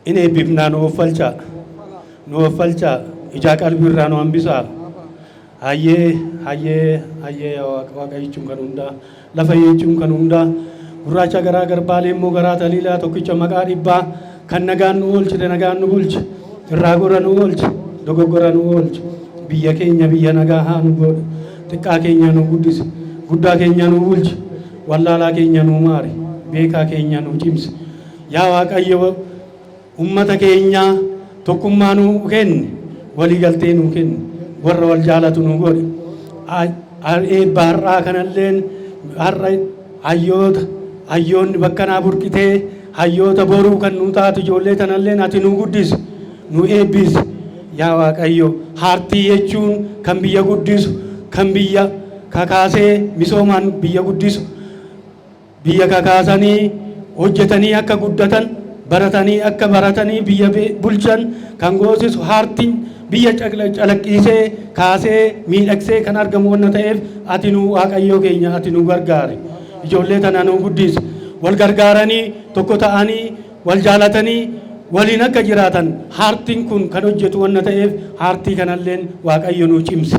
In eebbifnaa, nu offalchaa, nu offalchaa, ijaa qalbiirraa nu hambisaa. Hayyee, hayyee, hayyee! Yaa Waaqa, Waaqa jechuun kan hundaa, lafa jechuun kan hundaa, gurraacha garaa garbaalee immoo garaa taliilaa, tokkicha maqaa dhibbaa, kan nagaan nu oolchite nagaan nu bulche, irraa gora nu oolche, dogoggora nu oolche, biyya keenya biyya nagaa haa nu godhu, xiqqaa keenya nu guddise, guddaa keenya nu bulche, wallaalaa keenya nu maari, beekaa keenya nu cimse. Yaa Waaqayyo, ummata keenya tokkummaa nu kenni, waliigaltee nu kenni, warra wal jaalatu nu godhe. Eebba har'aa kanalleen, har'a hayyoota, hayyoonni bakkanaa burqitee hayyoota boruu kan nu taatu, ijoollee tanalleen ati nu guddisi, nu eebbisi. Yaa Waaqayyo, aartii jechuun kan biyya guddisu, kan biyya kakaasee misoomaan biyya guddisu, biyya kakaasanii hojjetanii akka guddatan, baratanii akka baratanii biyya bulchan kan goosisu, aartiin biyya calaqqiisee kaasee miidhagsee kan argamu wanna ta'eef, ati nu Waaqayyoo keenya, ati nu gargaari, ijoollee tana nu guddisi. Wal gargaaranii, tokko ta'anii, wal jaalatanii waliin akka jiraatan aartiin kun kan hojjetu wanna ta'eef, aartii kanalleen Waaqayyo nu cimsi,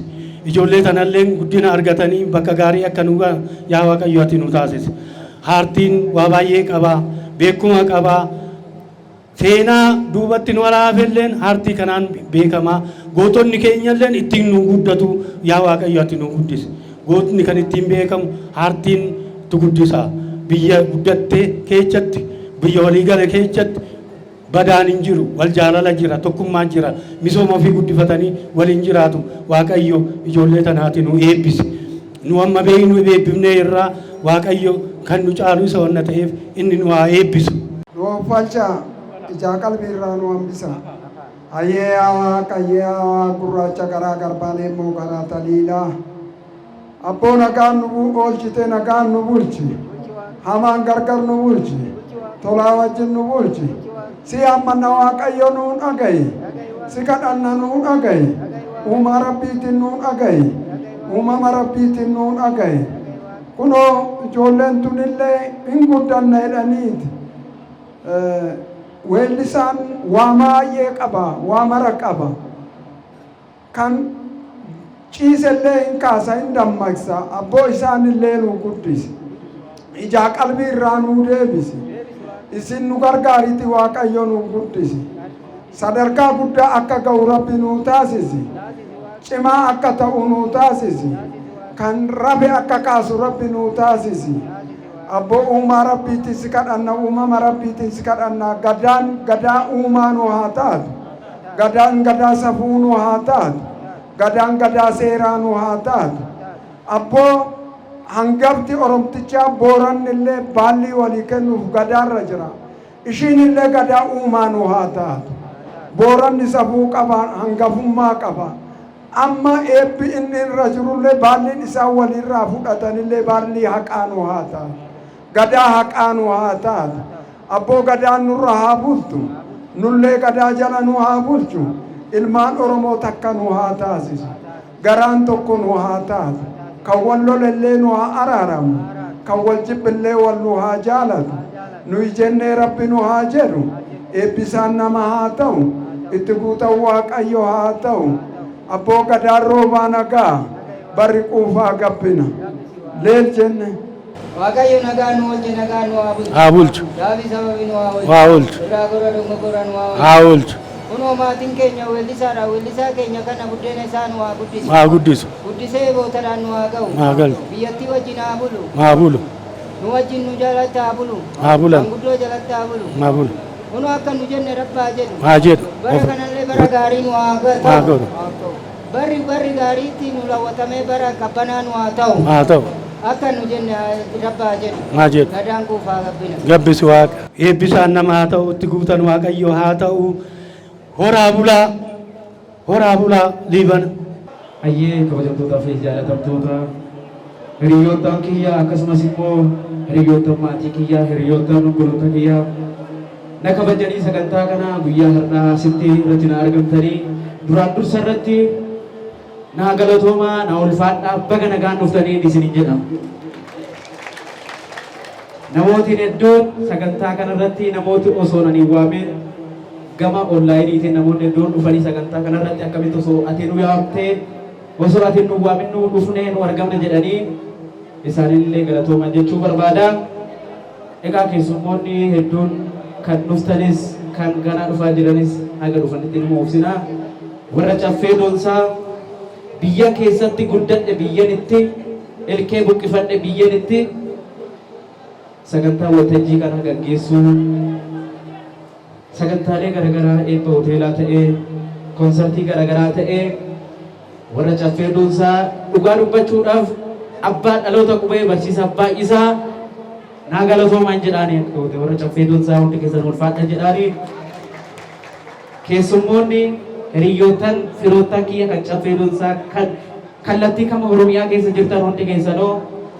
ijoollee tanalleen guddina argatanii bakka gaarii akka nu, yaa Waaqayyo, ati nu taasise. Aartiin waa baay'ee qabaa, beekuma qabaa, seenaa duubatti nu alaafelleen aartii kanaan beekamaa, gootonni keenyalleen ittiin nu guddatu. Yaa Waaqayyo, ati nu guddisi. Gootni kan ittiin beekamu aartiin tu guddisa. Biyya guddattee keessatti, biyya waliigale keessatti badaan hin jiru, wal jaalala jira, tokkummaan jira, misooma ofii guddifatanii waliin jiraatu. Waaqayyo, ijoollee tanaati nu eebbisi. Nu amma beeknu eebbifnee irraa, Waaqayyo kan nu caalu isa wanna ta'eef, inni nu haa eebbisu. Nu offalchaa, ijaa qalbii irraa nu hambisa. Hayyee yaa Waaqa, hayyee yaa Waaqa, gurraacha garaa garbaalee immoo garaa taliilaa. Abboo, nagaan nu oolchite nagaan nu bulchi. Hamaan gargar nu bulchi. Tolaa wajjin nu bulchi. Si ammanna, Waaqayyo, nuu dhaga'i. Si kadhanna, nuu dhaga'i. Uumaa Rabbiitiin nuu dhaga'i. Uumama Rabbiitiin nuu dhaga'i. Kunoo ijoolleen tunillee hin guddanna jedhaniiti. Weellisaan waa baay'ee qaba, waa mara qaba. Kan ciisellee hin kaasa, hin dammaqsa. Abboo, isaanillee nuu guddisi. Ijaa qalbii irraa nuu deebisi. Isin nu gargaariti, Waaqayyo, nuu guddisi. Sadarkaa guddaa akka ga'u Rabbi nuu taasisi. Cimaa akka ta'u nuu taasisi. Kan rafe akka kaasu Rabbi nuu taasisi. Abboo, uumaa Rabbiitiin si kadhanna, uumama Rabbiitiin si kadhanna. Gadaan gadaa uumaa nu haa taatu. Gadaan gadaa safuu nu haa taatu. Gadaan gadaa seeraa nu haa taatu. Abboo, hangafti Oromtichaa Booranni illee baallii walii kennuuf gadaarra jira. Ishiin illee gadaa uumaa nu haa taatu. Booranni safuu qaba, hangafummaa qaba. Amma eebbi inni irra jirullee, baalliin isaan walirraa fudhatanillee baallii haqaa nu haa taatu. Gadaa haqaa nu haa taatu. Abboo, gadaan nurra haa bultu. Nullee gadaa jala nu haa bulchu. Ilmaan Oromoo takka nu haa taasisu. Garaan tokko nu haa taatu. Kan wal lolellee nu haa araaramu. Kan wal jibbillee wal nu haa jaalatu. Nuyi jennee Rabbi nu haa jedhu. Eebbisaan nama haa ta'u. Itti guutan Waaqayyo haa ta'u. Abboo, gadaan roobaa nagaa. Barri quufaa gabbina. Leel jenne. Waaqayyo nagaa nu oolche, nagaa nu haa bulchu. Haa bulchu. Gaabii sababii nu haa oolchu. Haa oolchu. Irraa gora dogongora nu haa oolchu. Haa oolchu. Kunoo maatiin keenya weellisaadha. Weellisaa keenya kana buddeena isaa nu haa guddisu. Haa guddisu. Guddisee bootadhaan nu haa ga'u. Haa galu. Biyyattii wajjin haa bulu. Haa bulu. Nu wajjin nu jalatti haa bulu. Haa bulan. Manguddoo jalatti haa bulu. Haa bulu. Kunoo akka nu jenne Rabbaa jedhu. Haa jedhu. Bara kanallee bara gaarii nu haa Haa ta'u. godhu. Barri barri gaariitti nu raawwatamee bara qabbanaa nu haa ta'u. Haa ta'u. Akka nu jenne Rabbaa jedhu. Haa jedhu. Gadaan quufaa gabbina. Gabbisi Waaqa. Eebbisaan nama haa ta'u, itti guutan Waaqayyo haa ta'u. Horaa bulaa. Horaa bulaa, Liibana. Hayyee, kabajamtootaa fi jaalatamtoota hiriyoottan kiyya, akkasumas immoo hiriyoottan maatii kiyya, hiriyoottan obboloota kiyya na kabajanii sagantaa kana guyyaa har'aa asitti irratti na argamtanii, duraan dursa irratti naa galatoomaa, na ulfaadhaa, baga nagaan dhuftanii isinin jedha. Namootiin hedduun sagantaa kana irratti namooti osoo nan hin waamin Gama onlaayiniitiin namoonni hedduun dhufanii sagantaa kanarratti akkamitti osoo ati nu yaamtee, osoo ati nu waamin nu dhufnee nu argamne jedhanii, isaanillee galatooman jechuu barbaada. Egaa keessummoonni hedduun kan dhuftanis kan ganaa dhufaa jiranis haga dhufanitti nu obsina. Warra Caffee Doonsaa, biyya keessatti guddadhe, biyyan itti ilkee buqqifadhe, biyyan itti sagantaa waltajjii kana gaggeessuu, sagantaalee garaagaraa, eebba hoteelaa ta'ee, koonsartii garaagaraa ta'ee, warra Caffee Doonsaa, dhugaa dubbachuudhaaf abbaa dhaloota qubee, barsiisaa baay'isaa, naa galatoomaan jedhaanii, akka goote warra Caffee Doonsaa hundi keessan ulfaadha jedhaanii. Keessummoonni, hiriyoottan, firoottan kiyya kan Caffee Doonsaa kan kallattii kama Oromiyaa keessa jirtan hundi keessanoo,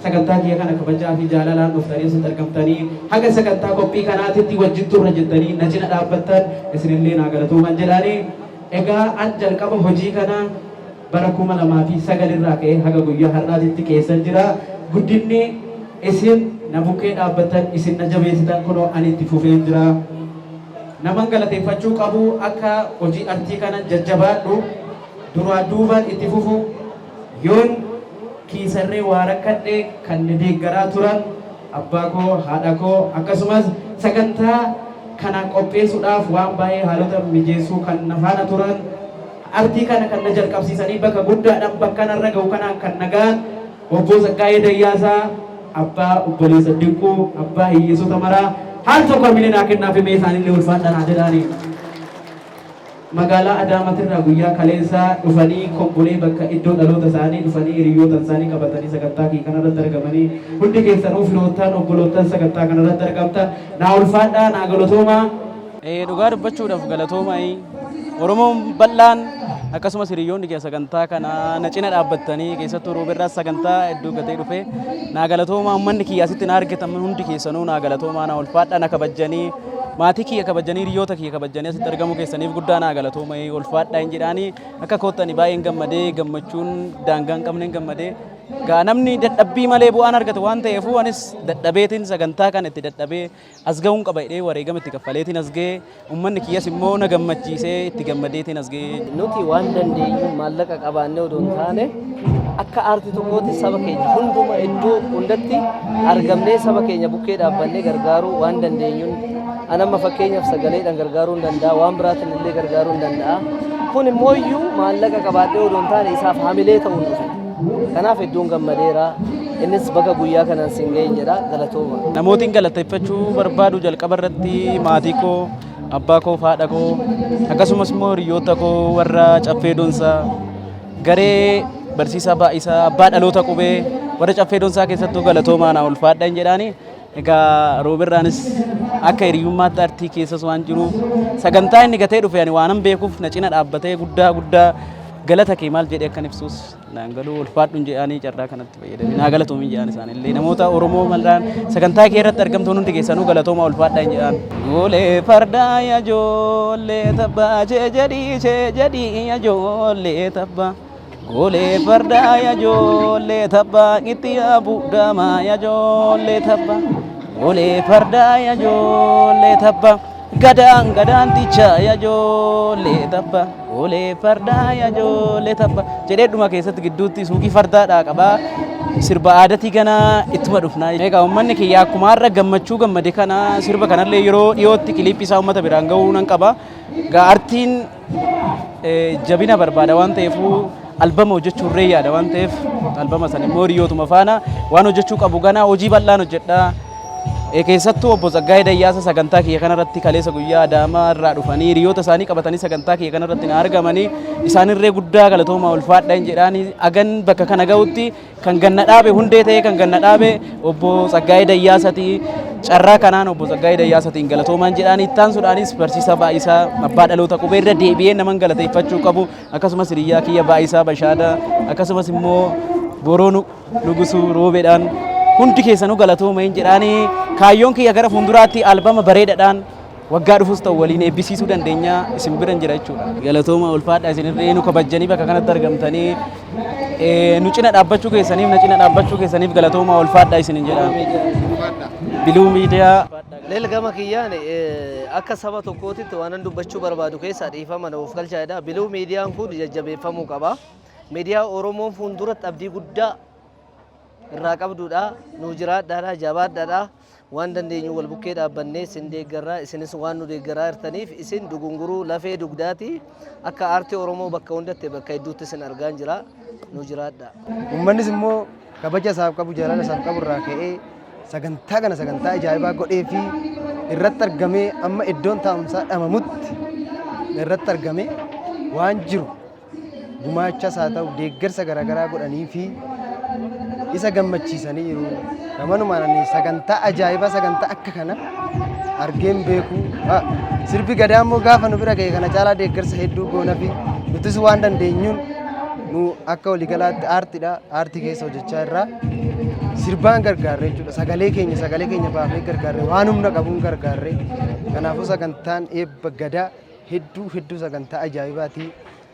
sagantaa kiyya kana kabajaa fi jaalalaan dhuftanii asitti argamtanii, haga sagantaa qophii kanaatitti wajjin turra jettanii na cina dhaabbattan, isinillee naa galatooman jedhaanii. Egaa an jalqaba hojii kana bara 2009 irraa ka'ee haga guyyaa har'aatitti keessan jira. Guddinni isin na bukkee dhaabbattan, isin na jabeessitan, kunoo ani itti fufeen jira. Naman galateeffachuu qabu, akka hojii artii kana jajjabaadhu, duraa duubaan itti fufu, yoon kiisarree waa rakkadhe kan na deeggaraa turan abbaa koo, haadha koo, akkasumas sagantaa kana qopheessuudhaaf waan baay'ee haalota mijeessuu kan na faana turan, artii kana kan na jalqabsiisanii bakka guddaadhaan bakka narra ga'u kanaan kan na ga'an, obbo Tsaggaayee Dayyaasaa, abbaa obboleessa Dinquu, abbaa hiyyeessota maraa, haal tokko hamilee naa kennaa fi mee isaanillee ulfaadha naa jedhaanii. Magaalaa Adaamaatirraa guyyaa kaleessaa dhufanii, Kombolee bakka iddoo dhaloota isaanii dhufanii, hiriyoota isaanii qabatanii sagantaa kii kanarratti argamanii, hundi keessanuu firoottan, obboloottan sagantaa kanarratti argamtan, naa ulfaadhaa, naa galatoomaa. Dhugaa dubbachuudhaaf galatoomaa. Oromoon bal'aan akkasumas hiriyoonni kee sagantaa kana na cina dhaabbattanii, keessattuu Rooberraas sagantaa iddoo gatee dhufe, naa galatoomaa. Uummanni kiyya asitti na argatan hundi keessanuu naa galatoomaa, naa ulfaadhaa. Na kabajjanii, maatii kiyya kabajjanii, hiriyoota kiyya kabajjanii asitti argamuu keessaniif guddaa naa galatoomaa, ulfaadhaa hin jedhaanii. Akka koottani baay'een gammadee, gammachuun daangaa hin qabne gammadee. Gaa namni dadhabbii malee bu'aan argatu waan ta'eefuu, anis dadhabeetiin sagantaa kana itti dadhabee as ga'uun qaba jedhee wareegama itti kaffaleetiin as ga'ee, uummanni kiyyas immoo na gammachiisee itti gammadeetiin as ga'ee. Nuti waan dandeenyu maallaqa qabaannee odoo hin taane, akka aartii tokkootti saba keenya hunduma iddoo hundatti argamnee saba keenya bukkee dhaabbannee gargaaruu waan dandeenyuun, an amma fakkeenyaaf sagaleedhaan gargaaruu hin danda'a, waan biraatiin illee gargaaruu hin danda'a. Kun immoo iyyuu maallaqa qabaadhee odoo hin taane isaaf hamilee ta'uun dhufe. Kanaaf hedduun gammadeera. Innis baga guyyaa kanaan siin ga'een jedha, galatooma. Namootiin galateeffachuu barbaadu, jalqaba irratti maatii koo, abbaa koo, haadha koo, akkasumas immoo hiriyoota koo warra Caffee Doonsaa, garee barsiisaa baay'isaa, abbaa dhaloota qubee, warra Caffee Doonsaa keessattuu galatoomaa, naa ulfaadha hin jedhaani. Egaa Roobirraanis akka hiriyummaatti artii keessas waan jiruuf, sagantaa inni gatee dhufe ani waanan beekuuf na cina dhaabbatee, guddaa guddaa galata kee maal jedhee akkan ibsuus naan galuu, ulfaadhuun jedhanii, carraa kanatti fayyadamee naa galatoomin jedhan. Isaanillee namoota Oromoo malaan sagantaa kee irratti argamtuun hundi keessanuu galatoomaa, ulfaadhaa hin jedhan. Goolee fardaa yajoollee tabbaa, chee jedhii, chee jedhii yajoollee tabbaa. Goolee fardaa yajoollee tabbaa, itti yaabu daamaa yajoollee tabbaa. Goolee fardaa yajoollee tabbaa. Gadaan gadaanticha yajoollee tabbaa. Goolee fardaa yajoollee tabbaa. Jedhee dhuma keessatti gidduutti suuqii fardaadhaa qabaa. Sirba aadatii kana ittuma dhufnaa. Egaa uummanni kiyya akkuma har'a gammachuu gammade kana, sirba kanallee yeroo dhiyootti kiliippii isaa uummata biraan gahuu nan qaba. Egaa artiin jabina barbaada waan ta'eef, albama hojjechuu irree yaada waan ta'eef, albama sana immoo hiriyootuma faana waan hojjechuu qabu ganaa hojii bal'aan hojjedha. Keessattuu obbo Tsaggaayee Dayyaasa sagantaa kiyya kanarratti kaleessa guyyaa Adaamaa irraa dhufanii hiriyoota isaanii qabatanii sagantaa kiyya kanarratti na argamanii, isaanirree guddaa galatoomaa, ulfaadha hin jedhaanii. Agan bakka kana ga'utti kan ganna dhaabe, hundee ta'ee kan ganna dhaabe obbo Tsaggaayee Dayyaasaati. Carraa kanaan obbo Tsaggaayee Dayyaasatiin galatoomaan jedhaan. Ittaansuudhaanis barsiisaa Baay'isaa, abbaa dhaloota qubee, irra deebi'ee naman galateeffachuu qabu, akkasumas hiriyyaa kiyya Baay'isaa Bashaada, akkasumas immoo Boroo Nugusuu Roobeedhaan, hundi keessanuu galatooma hin jedhaanii. Kaayyoon kiyya gara fuulduraatti albama bareedaadhaan waggaa dhufus ta'u waliin eebbisiisuu dandeenya, isin biran jira jechuudha. Galatooma, ulfaadha. Isinirree nu kabajjanii bakka kanatti argamtanii nu cina dhaabbachuu keessaniif, na cina dhaabbachuu keessaniif galatooma, ulfaadha isinin jedha. Biluu Miidiyaa. Leel gama kiyyaan akka saba tokkootitti waanan dubbachuu barbaadu keessaa dhiifama na of galchaadha. Biluu miidiyaan kun jajjabeeffamuu qaba. Miidiyaa Oromoon fuulduratti abdii guddaa irraa qabdudha. Nuu jiraadhaadha, jabaadhaadha. Waan dandeenyu wal bukkee dhaabbannee isin deeggarraa, isinis waan nu deeggaraa jirtaniif isin dugunguruu lafee dugdaati. Akka aartii Oromoo bakka hundatti bakka hedduutti isin argaan jira. Nuu jiraadha. Uummannis immoo kabaja isaaf qabu jaalala isaaf qabu irraa ka'ee sagantaa kana sagantaa ajaa'ibaa godhee fi irratti argamee amma iddoon taa'umsaa dhamamutti irratti argamee waan jiru gumaachas haa ta'u deeggarsa garaagaraa godhanii fi isa gammachiisanii jiru. Gamanumaan ani sagantaa ajaa'ibaa sagantaa akka kana argeen beeku. Sirbi gadaa immoo gaafa nu bira ga'e kana caalaa deeggarsa hedduu goona fi nutis waan dandeenyuun nu akka waliigalaatti aartiidha. Aartii keessa hojjechaa irraa sirbaan gargaarre jechuudha. Sagalee keenya sagalee keenya baafnee gargaarre waan humna qabuun gargaarre. Kanaafuu sagantaan eebba gadaa hedduu hedduu sagantaa ajaa'ibaati.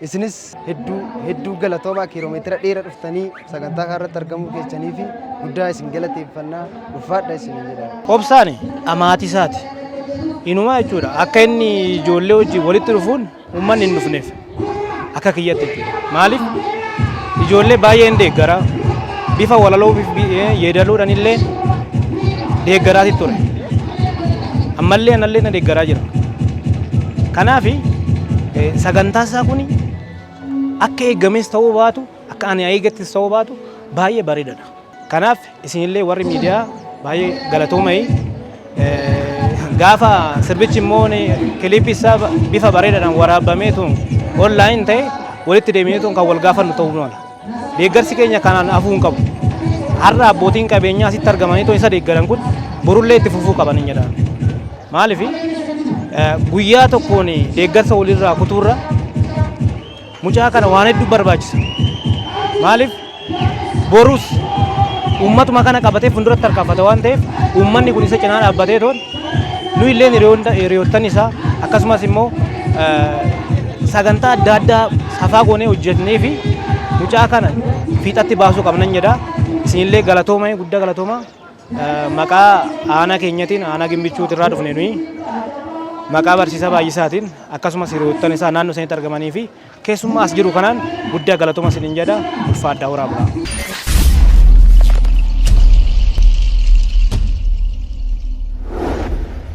Isinis hedduu hedduu galatoomaa kiiloomeetira dheeraa dhuftanii sagantaa kanarratti argamuu keessanii fi guddaa isin galateeffannaa ulfaadha isin jedha. Obsaan amaatii isaati. Inumaa jechuudha. Akka inni ijoollee wajjin walitti dhufuun uummanni hin dhufneef akka kiyyatti jechuudha. Maaliif ijoollee baay'ee hin deeggara. Bifa walaloo yeedaluudhaan illee deeggaraati ture. Ammallee anallee na deeggaraa jira. Kanaaf sagantaa isaa kun akka eeggames ta'uu baatu akka ani eeggattis ta'uu baatu baay'ee bareedaadha. Kanaaf isinillee warri miidiyaa baay'ee galatoomai. Gaafa sirbichi immoo kiliipii isaa bifa bareedaadhaan waraabamee tun online ta'e walitti deemnee tun kan wal gaafannu ta'uu mala. Deeggarsi keenya kanaan hafuu hin qabu. Har'a abbootiin qabeenyaa asitti argamanii tun isa deeggaran kun borullee itti fufuu qaban hin jedhan. Maaliif guyyaa tokkoon deeggarsa walirraa kutuurra mucaa kana waan hedduu barbaachisa. Maaliif borus uummatuma kana qabatee fuulduratti tarkaanfata waan ta'eef uummanni kun isa cinaa dhaabbatee toon nu illee hiriyoottan isaa akkasumas immoo sagantaa adda addaa safaa goonee hojjennee fi mucaa kana fiixatti baasuu qabnan jedha. Isinillee galatooma guddaa galatooma. Maqaa aanaa keenyatiin aanaa Gimbichuutirraa dhufne nuyi maqaa barsiisaa Baay'isaatiin akkasumas hiriyoottan isaa naannoo isanitti argamanii fi keessummaa as jiru kanaan guddaa galatooma isinin jedha ulfaadhaa horaa bulaa.